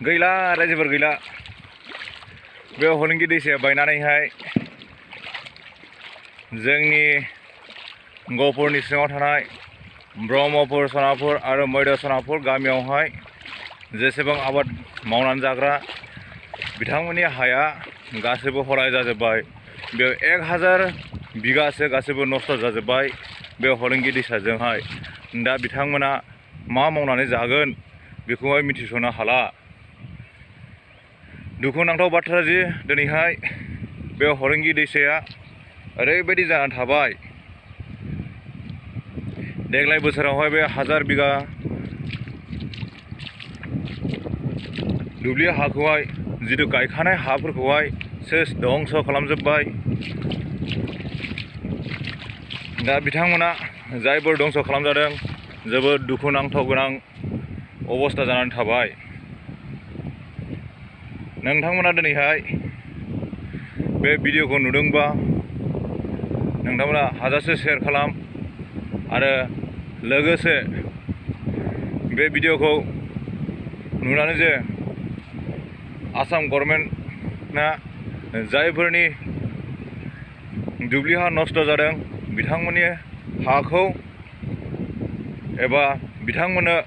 गैला रायजोफोर गैला बे हलंगि दैसाया बायनानैहाय जोंनि गहपुरनि सिङाव थानाय ब्रह्मपुर सनापुर आरो मैदा सनापुर गामियावहाय जेसेबां आबाद मावनानै जाग्रा बिथांमोननि हाया गासैबो हलाय जाजोब्बाय। बेयाव 1000 बिगासो गासैबो नष्ट जाजोब्बाय बे हलंगि दैसाजोंहाय। दा बिथांमोना मा मावनानै जागोन बेखौहाय मिथिस'नो हाला। दुखुनांथाव बाथ्रा जे दिनैहाय बे हलंगि दैसाया ओरैबायदि जानानै थाबाय। देग्लाय बोसोरावहाय बे 1000 बिगा दुब्लि हाखौहाय जितु गायखानाय हाफोरखौहाय सेस धंस खालामजोब्बाय। दा बिथांमोना जायफोर धंस खालामजादों जोबोद दुखुनांथाव गोनां अबस्था जानानै थाबाय। नोंथांमोना दिनैहाय बे भिडिअखौ नुदोंबा नोंथांमोना हाजासे शेयार खालाम आरो लोगोसे बे भिडिअखौ नुनानै जे आसाम गभर्नमेन्टआ जायफोरनि दुब्लि हा नष्ट जादों बिथांमोननि हाखौ एबा बिथांमोननो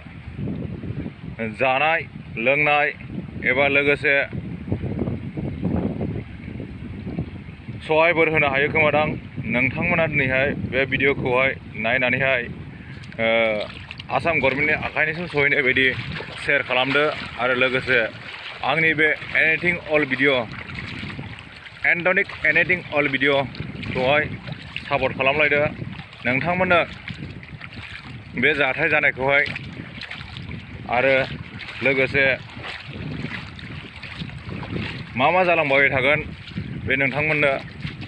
जानाय लोंनाय एबा लोगोसे सहायफोर होनो हायो खोमादां। नोंथांमोना दिनैहाय बे भिडिअखौहाय नायनानैहाय आसाम गभर्नमेन्टनि आखाइनिसिम सहैनाय बायदि शेयार खालामदो आरो लोगोसे आंनि बे एनिथिं अल भिडिअखौहाय सापर्ट खालामलायदो। नोंथांमोननो बे जाथाय जानायखौहाय आरो लोगोसे मा जालांबाय थागोन बे नोंथांमोननो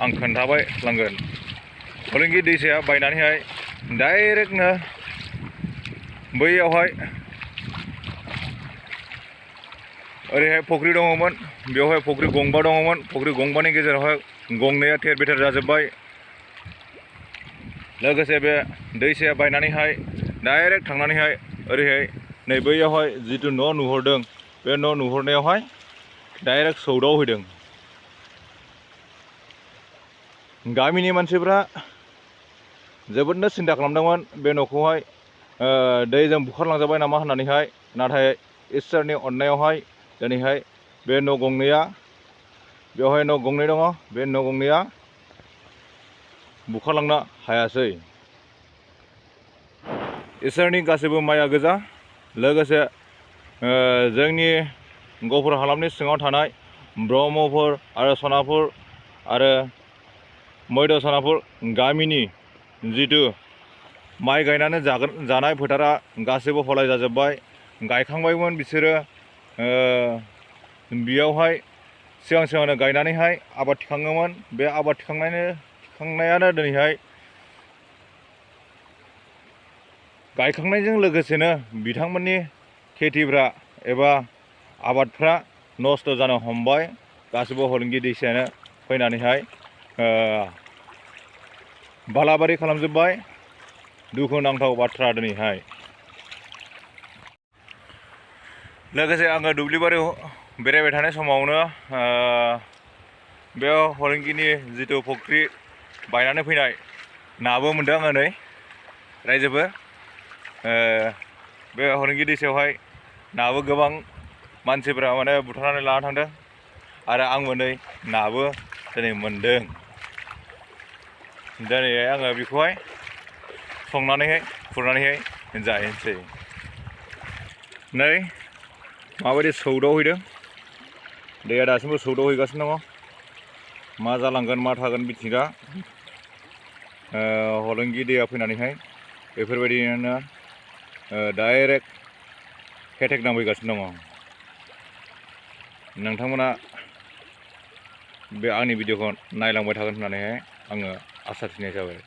आं खोन्थाबाय थालांगोन। हलंगि दैसाया बायनानैहाय डाइरेक्टनो बैयावहाय ओरैहाय फुख्रि दङमोन, बेवहाय फुख्रि गंबा दङमोन। फुख्रि गंबानि गेजेरावहाय गंनैया थेर बेथेर जाजोब्बाय। लोगोसे बे दैसाया बायनानैहाय डाइरेक्ट थांनानैहाय ओरैहाय नै बैयावहाय जितु न' नुहुरदों बे न' नुहुरनायावहाय डाइरेक्ट सौदावहैदों। गामिनि मानसिफ्रा जोबोदनो सिन्था खालामदोंमोन बे न'खौहाय दैजों बुखारलांजाबाय नामा होननानैहाय। नाथाय इसोरनि अननायावहाय दिनैहाय बे न' गंनैया बेवहाय न' गंनै दङ, बे न' गंनैया बुखारलांनो हायासै। इसोरनि गासैबो माया गोजा। लोगोसे जोंनि गहपुर हालामनि सिङाव थानाय ब्रह्मपुर आरो सनापुर आरो मैदा सनापुर गामिनि जितु माइ गायनानै जानाय फोथारा गासैबो हलाय जाजोब्बाय। गायखांबायमोन बिसोरो बेयावहाय सिगांनो गायनानैहाय आबाद थिखाङोमोन। बे आबाद थिखांनायानो दिनैहाय गायखांनायजों लोगोसेनो बिथांमोननि खेथिफ्रा एबा आबादफ्रा नष्ट जानो हमबाय। गासैबो हलंगि दैसायानो फैनानैहाय बालाबारि खालामजोब्बाय। दुखुनांथाव बाथ्रा दिनैहाय। लोगोसे आङो दुब्लिबारियाव बेरायबाय थानाय समावनो बे हलंगिनि जितु फुख्रि बायनानै फैनाय नाबो मोनदों आङो। नै रायजोफोर बे हलंगि दैसायावहाय नाबो गोबां मानसिफ्रा माने बुथारनानै लाना थांदों आरो आंबो नै नाबो दिनै मोनदों। दिनै आङो बेखौहाय संनानैहाय खुरनानैहाय जाहैनोसै। नै माबायदि सौदावहैदों, दैया दासिमबो सौदावहैगासिनो दङ। मा जालांगोन मा थागोन मिथिला। हलंगि दैया फैनानैहाय बेफोरबायदिनो डाइरेक्ट हेथेक नांफैगासिनो दङ। नोंथांमोना बे आंनि भिडिअखौ नायलांबाय थागोन होननानैहाय आङो आसा थिनाय जाबाय।